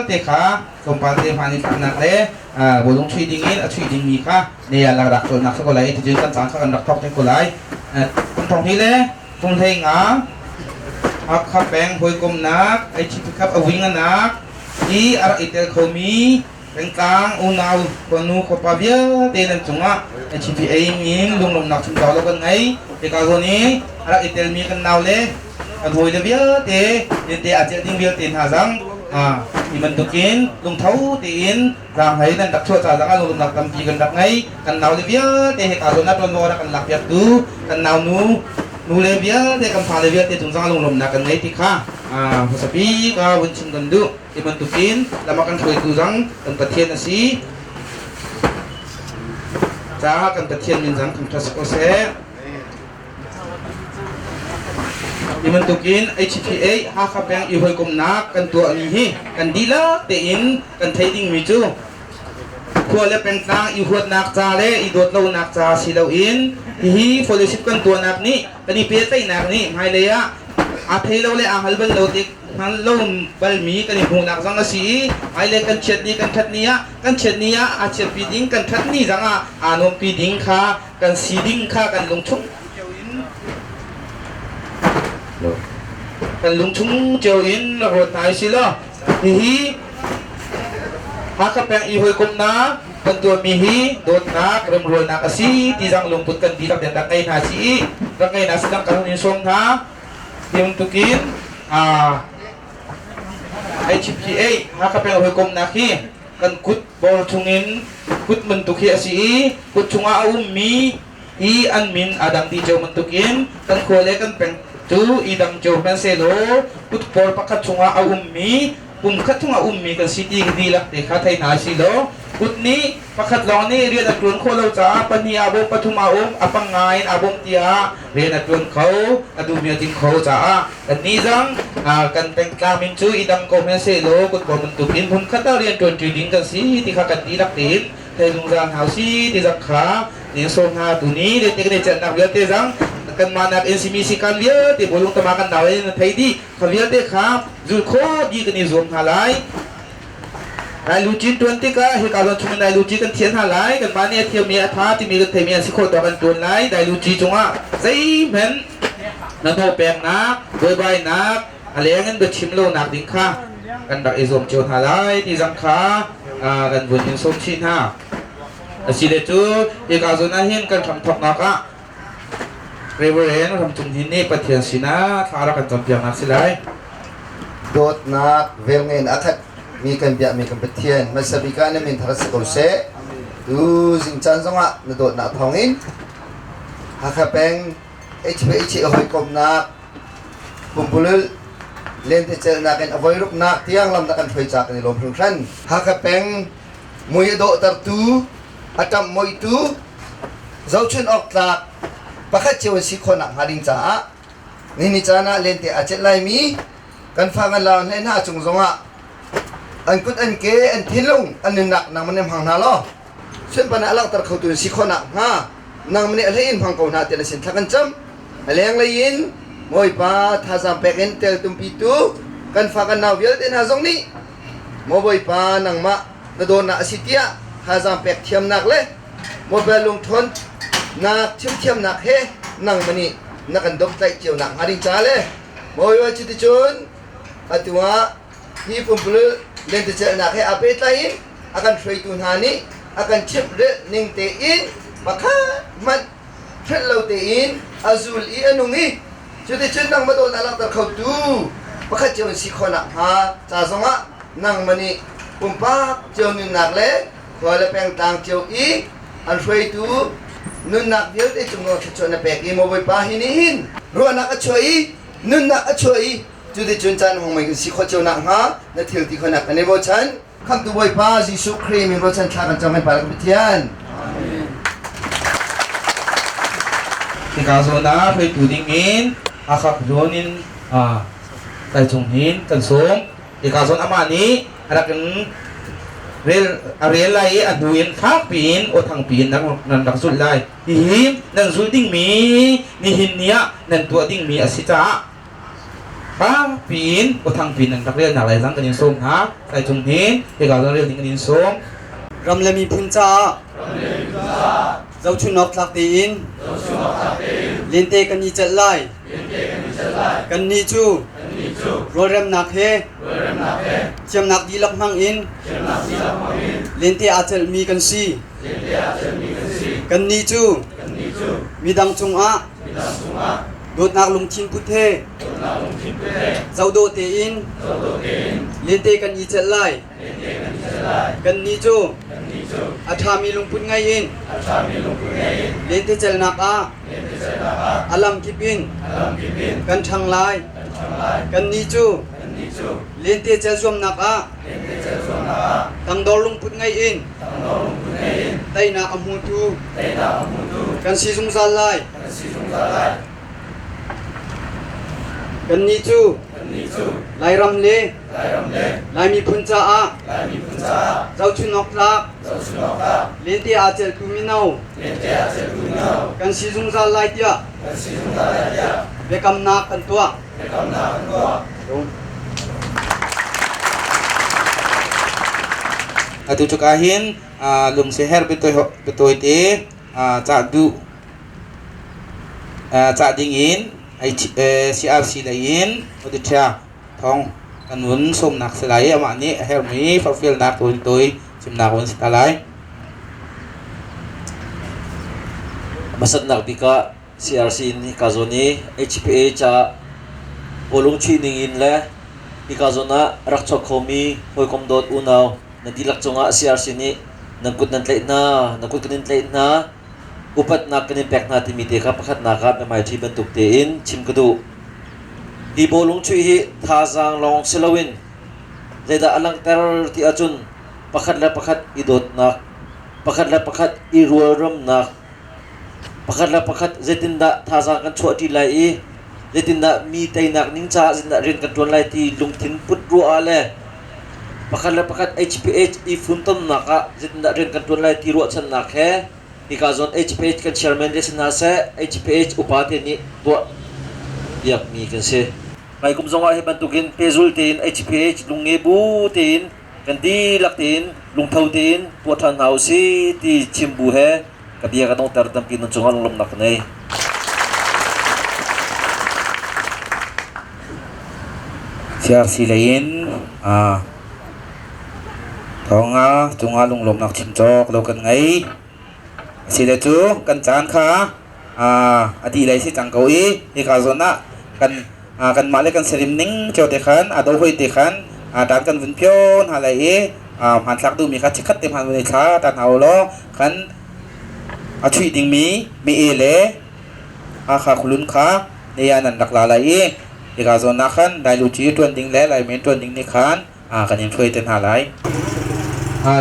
vialte kha tlawmpal te hmaan in thlaknak le bawlung chuih ding in a chuih dingmi kha ne ah rak cawlnak si ko lai i ticun kan caan kha kan rak thawk te ko lai. Kum thong hi le kum hlei nga Hakha peng hawikomnak HPCup a vui nganak i a rak i tel khomi pengtlang unau khuanu khuapa vialte nan cungah HPA in lunglawmhnak chim lo kan ngei. Hika zawn i a rak i telmi kan nau le kan hawile vialte te a celh ding vialte hna zang hi bantukin lungtho tein zaanghlei nan rak chuah ca zang ah lunglawmhnak tampi kan rak ngei. Kan nau le vialte hika zawn ah ṭuanvo rak kan lakpiak tu kan nau nu nu le vialte kan fale vialte cung zang lunglawmhnak kan ngei ti kha hmasapi ka vun chim kan duh. Hi bantukin lam a kan hruaitu zang kan Pathian a si. Caah kan Pathian min zang thangṭhat si ko seh. Hi bantukin HPA Hakha peng i hawikomnak kan tuahmi hi kan dihlak tein kan theih dingmi cu khua le pengtlang i huatnak ca le i dawt lonak ca si loin hihi fellowship kan tuahnak nih kan i pehtlaihnak nih hmailei ah aa thei lo le aa hngal bal lo tik hngal lo balmi kan i hmuhnak zong a si i hmailei kan chiat ni kan ṭhat ni ah kan chiat ni ah aa chiatpi ding kan ṭhat ni zong ah aa nuampi ding kha kan si ding kha kan lungchung cio in kan lungchung cio in rak ruat hna usih law hihi Hakha peng i hawikomhnak kan tuahmi hi dawtnak remrualnak a si ti zang lungput kan dihlak den rak ngei hna si i rak ngei hna si dang kan hun in sawm hna. Hi bantukin HPA Hakha peng hawikomhnak hi kan kut bor chungin kut bantuk hi a si i kut chungah a ummi hi an min aa dang dih cio bantukin kan khua le kan peng cu i dang cio hmanhsehlaw kut pawl pakhat chungah a ummi kum khat chungah ummi kan si ti dihlak te kha thei hna si law kut nih pakhat lawng nih rian a ṭuan khawh lo caah pahnih aa bawm pathum aa um a panga in aa bawm tiah rian a ṭuan kho a duhmi a ding kho caah kannih zong kan pengtlang min cu i dang ko hmanhsehlaw kut bawm bantukin hmun khat ah rian ṭuanṭi ding kan si ti kha kan dihlak tein thei zungzal hna usih ti zong kha ning sawm hna tuni le te kan i celhnak vialte zong kanmah nak in simi sikan vialte bawlung tama kan nau in thei dih kha vialte kha zul khawh dih kan i zuam hna lai. Nai luchin tuan tikah hika zawn chung in nai luci kan thian hna lai. Kanmah nih a thiammi a tha timi kan theimi an si khawh tawk kan tuan lai. Dai luci cungah zeihmanh hnahnawh peknak, buaibainak, a leng in biachim lonak ding kha kan rak i zuam cio hna lai ti zang kha kan vun in sawm chih hna. Asile cu hika zawn ah hin kan hramthawknak ah Reverend Ramcung Hin nih Pathian sinah thla rak kan campiaknak si lai. Dawtnak velngein a khat mi kan biakmi kan Pathian hmasa bik ah na min thar si ko seh. Tu zing caan zongah na dawtnak thawngin Hakha peng HPH hawikomnak pumpululh lentecelhnak in a voiruknak tiang lam na kan hruai ca kan i lawm hringhran. Hakha peng mui a dawhtertu a ṭamh moihtu zohchunh awk tlak pakhat cio an si khawh nakhnga ding caah nihin caan ah lente aa celh laimi kan fa ngan la hle hna cung zongah an kut an ke an thinlung an nunnak nangmah nih hmang hna law sunpan ah langhter khotu na si khawh nakhnga nangmah nih a hlei in hmang ko hna tiah na sin thla kan cam. A lenglei in Bawipa thazaang pek in teltumpitu kan fa kan nau vialte hna zong nih Maw Bawipa nangmah na dawtnak a si tiah thazaang pek thiamnak le mobile lungthawn nak chimthiamnak he nangmah nih na kan domhtlaih cio nak hnga ding ca le Bawipa cuticun atu ah hi pumpululh lentecelhnak he aa pehtlai in a kan hruaitu hna nih a kan chimh rilh ning tein pakhat hmanh hrelh lo tein a zul i a nung i cuticun nangmah dawtnak langhter khotu pakhat cio in si khawh nakhnga ca zongah nangmah nih pumpak cio nunnak le khua le pengtlang cio i an hruaitu nunnak vialte cung thluachuah na pek i maw Bawipa hi nih hin ruahnak a chuah i nunnak a chuah i cuticun caan hong mei kan si khawh cio nakhnga na thil ti khawhnak kan i bochan. Khamhtu Bawipa Jesuh Khrih min ruachan thla kan cam kan Pa le kan Pathian. Hika zawn ah hruaitu ding in Hakha zawn in Taicung hin kan sawm. Hika zawn amah nih a rak in rel a rel lai i a hnu in fak piin aw thang piin nan rak zulh lai. Hihi nan zulh dingmi nihin ni ah nan tuah dingmi a si caah. Fak piin uthang pin nan rak relnak lai zang kan in sawm hna. Sai Cung Hnin, hika zong rel ding kan in sawm. Ram le miphun caah zohchunhawk tlak tein lente kan i celh lai. Kannih cu rualremnak he thiamnak dihlak hmang in lente aa celhmi kan si. Kannih cu midang cungah dawtnak lungthin put he zohdawh tein lente kan i celh lai. Kannih cu a ṭhami lungput ngei in lentecelnak ah a lamkip in kan ṭhang lai. Kannih cu lentecel zuamnak ah tangdor lungput ngei in teinak a hmutu kan si zungzal lai. Kannih cu Lairam le Lai miphun caah zohchunhawk tlak lente aa celhtu mino kan si zungzal lai tiah biakamnak kan tuah. Atu cuk ah hin lungsiher biatawi te cah duh cah ding in CRC lei in Auditor thong kan vun sawmnak si lai i amah nih a herhmi forhfialnak tawitawi chimnak vun si ta lai. Hmasatnak bik ah CRC in hika zawn i HPA ca bawlung chuih ning in le hika zawn ah rak chuak khomi hawikom dawt unau nan dihlak cungah CRC nih nan kut nan tlaih hna, nan kut kan in tlaih hna, upatnak kan in pek hna timi te kha pakhatnak ah biahmaiṭhi bantuk tein chim ka duh. Hi bawlung chuih hi thazaang lawng si loin zeidah a langhter ti ahcun pakhat le pakhat i dawtnak, pakhat le pakhat i rualremnak, pakhat le pakhat zeitindah thazaang kan chuahṭi lai i zeitindah mi teinak ning caah zeitindah rian kan ṭuan lai ti lungthin put ruah ah le pakhat le pakhat HPH i funtomnak ah zeitindah rian kan ṭuan lai ti ruahchannak he hika zawn HPH kan chairman le si hna seh HPH upa te nih tuah piakmi kan si. Nai kum zongah hi bantukin pehzul tein HPH lungnge bu tein kan dihlak tein lungtho tein tuah ṭhan hna usih ti chim bu he ka bia ka donghter tampi nan cungah lunglawmhnak ka nei. CRC lei in thawng cungah lunglawmhnak chim cawk lo kan ngei. Asile cu kan caan kha a dih lei si cang ko i hika zawn ah kan kanmah le kan sarim ning cio te khan a do hoi te khan tan kan vun phio hna lai i hmanthlak duhmi kha chikkhat te hman vun i thla ta hna u law kan a chuih dingmi mi e le Hakha khulun kha ne nan rak la lai i hika zawn ah khan Lai Luci ṭuan ding le Lai Men ṭuan ding nih khan kan in hruai te hna lai.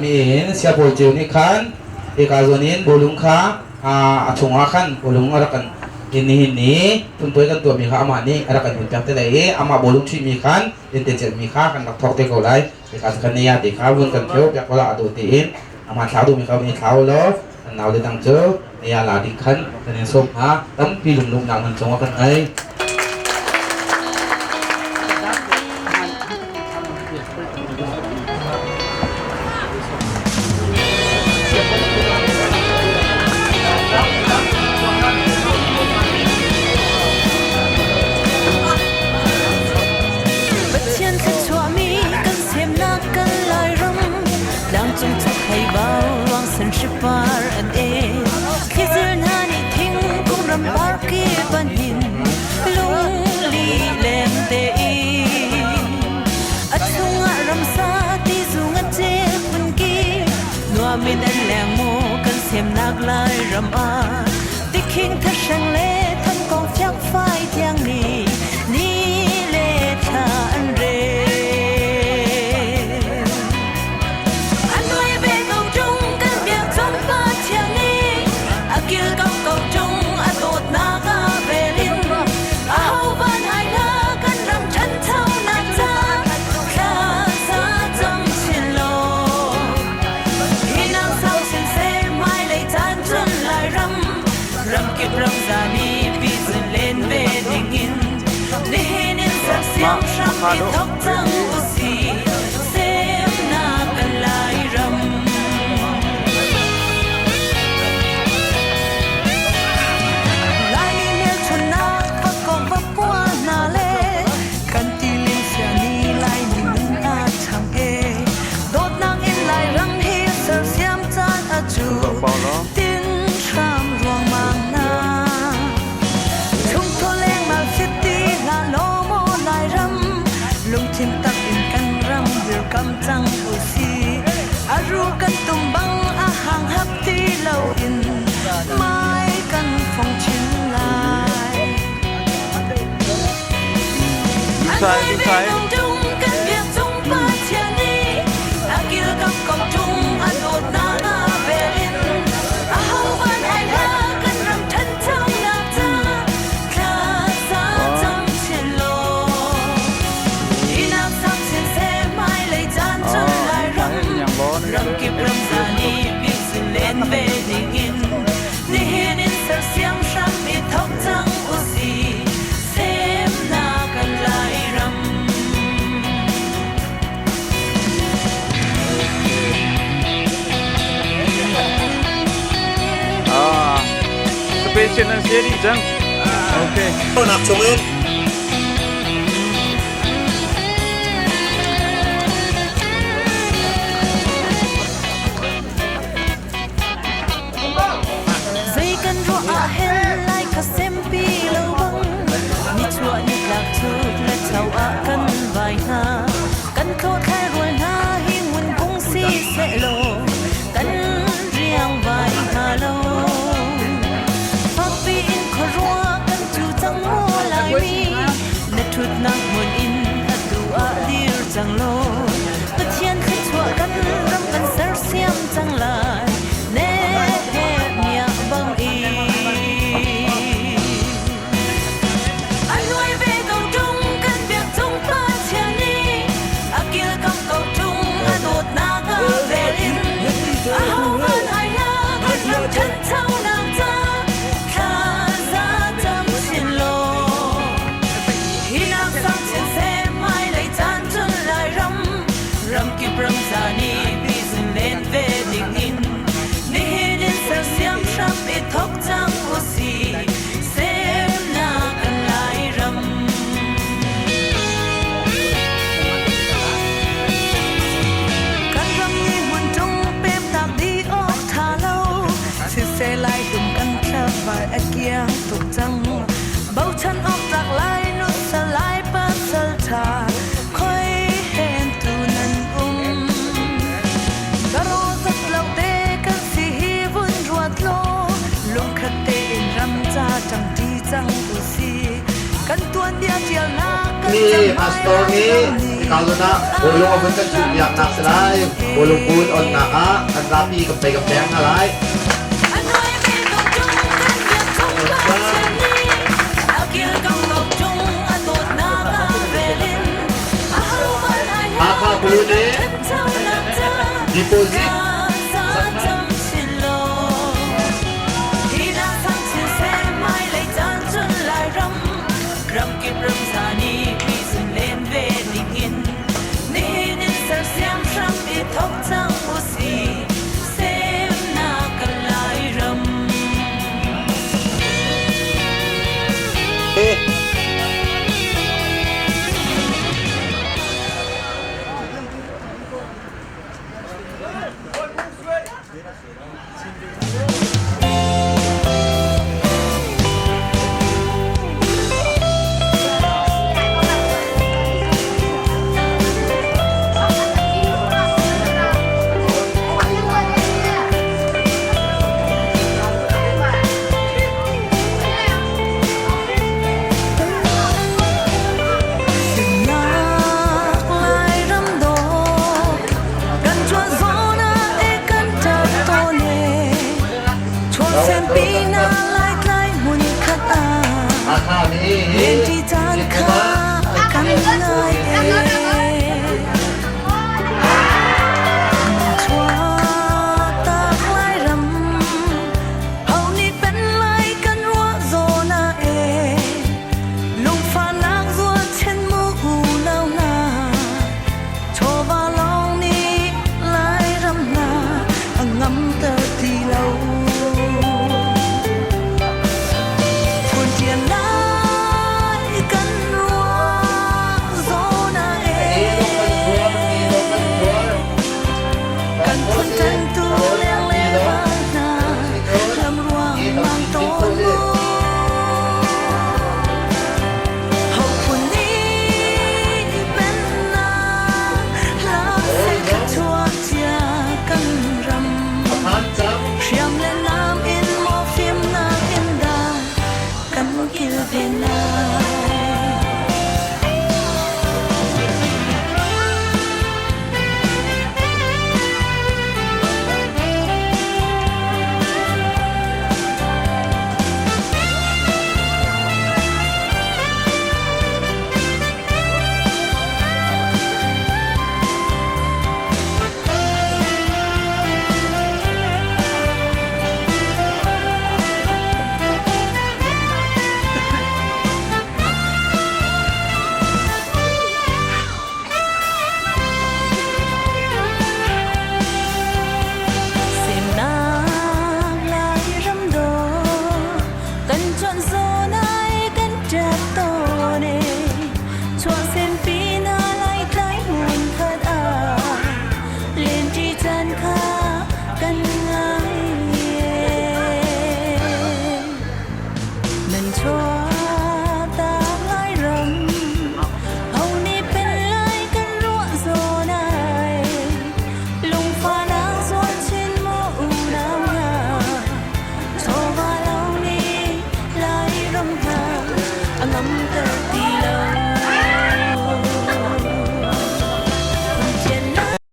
Mi in siabawi ceu nih khan hika zawn in bawlung kha a chungah khan bawlung a rak kan nihin ni phuntuai kan tuahmi kha amah nih a rak kan hun pek te lai i amah bawlung chuihmi khan lente celhmi kha kan rak thawk te ko lai. Hika kan ne te kha vun kan phio piak ko la a dawh tein amah thlau duhmi kha vun i thlau law kan nau le dang cu ne la ding khan kan in sawm hna tampi lunglawmhnak nan cungah kan ngei. Pathian thluachuahmi kan semnak kan Lairam tlangcung chak hei bau ruang san hripar an e thlizil hna nih thingkung ram par ki panin lungli lem te in a chungah ramsa ti zung a ce phun ki nuamin an leng mu kan semnak Lairam ah tikhing thahrang le thangkong fiak fai tiang ni ni le thla an rel an nuai ve ko ṭung kan biak chom pa thiang ni a kil ko ko ṭung a dawtnak a velin a ho van hai hla kan ram ṭhanchonak ca thla sa cam chin law hi nang sau sin seh hmailei caan cun Lairam ramkip ramza nih pi zun len ve dingin nihin in sak Sersiam hram i thok cang usih, semnak kan Lairam. Laimi hmelchunhnak vakok vapua hna le kan tiling siani Laimi nun a ṭhang e. Dawtnak in Lairam hi sersiam caan a cu, tin hram ruangmang hna. Chungthaw lengmal sit ti hlah law maw Lairam, lungthin tak in kan ram dirkam cang usih. A ru kan tum bang a hang hap ti loin mai kan fong chin lai. Lusai, lusai. Kan biak cung Pathian nih a kilkam ko ṭung a dawtnak a velin ahohmanh ai hlah kan ram ṭhanchonak ca thla za cam chin law hinak sang chin seh hmailei caan cun Lairam ramkip ramza nih bikzun len ve dingin nihin in sersiam hram i thok cang usih semnak kan Lairam. Ah, special nan si dih cang. Okay. Nak chungin Zei kan ruah ah hen lai kha sempi lo bang nichuah nitlak chuk le chau ah kan vai hna kan thlawhthlai rual hna hi ngun kung si seh law kan riang vai hnga lo fakpi in khuaruah kan cu cang maw Laimi na ṭhutnak hmun in atu ah dir cang law Pathian thluachuah kan ram kan sersiam cang lai Nehemiah bang in a luai ve ko ṭung kan biak cung Pathian nih a kilkam ko ṭung a dawtnak a vel in ahohmanh ai hlah kan ram ṭhanchonak ca thla za cam chin law hi nak sang chin seh hmailei caan cun Lairam ramkip ramza nih bizun len ve ding in nihin in sersiam hram i thok cang usih semnak kan Lairam. Kan ram nih hmun tung pemtak dih awk ṭha lo siseh lai dum kan thlafai a kiang tuk cang bochan awk tlak lai nu salai pasal ṭha khoi hen tu nan um Daro zat lo te kan si hi vun ruat law lungkhat tein ram ca ṭangṭi cang usih kan tuanbia ṭialnak kan Mi pastor nih ikaw na bulong abun kan chuhpiak nak si lai bulong kun on nak ah kan zapi kan pei kan peng hna lai. Hakha bu nih deposit Ramkip ramza nih mi len ve dingin nihin in sersiam hram i thok cang usih semnak kan Lairam. Nak Lairam dawh kan chuan zawn ah e kan ṭap tawn e chuan senpi na laitlai hmun khat ah Hakha nih lenṭi caan kha kan ngai e. Chuahtak Lairam ho nih pen lai kan ruah zawn ah e lungfahnak zual chin mu. A ngamter ti lo.